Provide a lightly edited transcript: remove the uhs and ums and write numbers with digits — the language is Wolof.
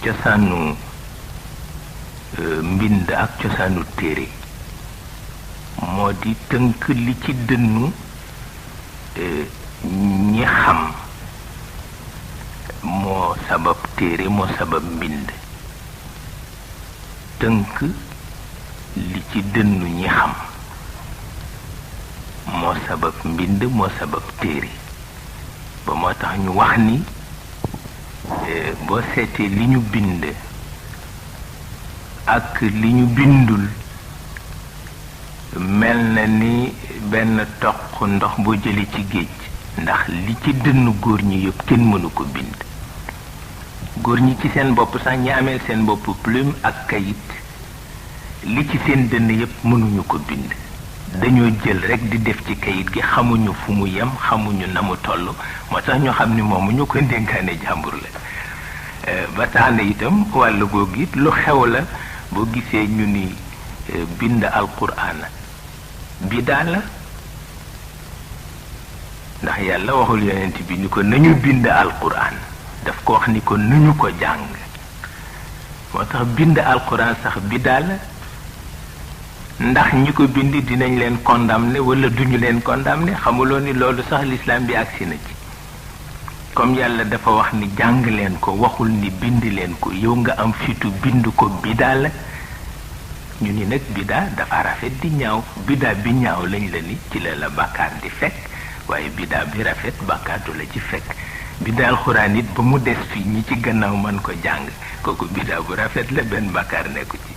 cosaanu mbind ak cosaanu téere moo di tënk li ci dënnu ñi xam moo sabab téere moo sabab mbind tënk li ci dënnu ñi xam moo sabab mbind moo sabab téere ba moo tax ñu wax ni boo seetee li ñu bind ak li ñu bindul mel na ni benn toq ndox boo jëlee ci géej ndax li ci dënnu góor ñi yëpp kenn mënu ko bind góor ñi ci seen bopp sax ñi ameel seen bopp plume ak kayit li ci seen dënn yëpp mënuñu ko bind dañoo jël rekk di def ci kayit gi xamuñu fu mu yem xamuñu na mu toll moo tax ñu xam ni moomu ñu ko dénkaane jàmbur la ba tax na itam wàllu googu it lu xew la boo gisee ñu ni bind alquran bidaa la ndax yàlla waxul yonent bi ni ko nañu bind alquran daf ko wax ni ko nañu ko jàng moo tax bind alquran sax bidaa la ndax ñi ko bind dinañ leen condamné wala duñu leen condamné xamuloo ni loolu sax l'islam bi agsi na ci comme yàlla dafa wax ni jàng leen ko waxul ni bind leen ko yow nga am fitu bind ko bidaa la ñu ni nag bidaa dafa rafet di ñaaw bidaa bi ñaaw lañ la ni ci la bàkkaar di fekk waaye bidaa bi rafet bàkkaatu la ci fekk bidaa alxuraan it ba mu des fii ñi ci gannaaw man ko jàng kooku bidaa bu rafet la benn bàkkaar nekku ci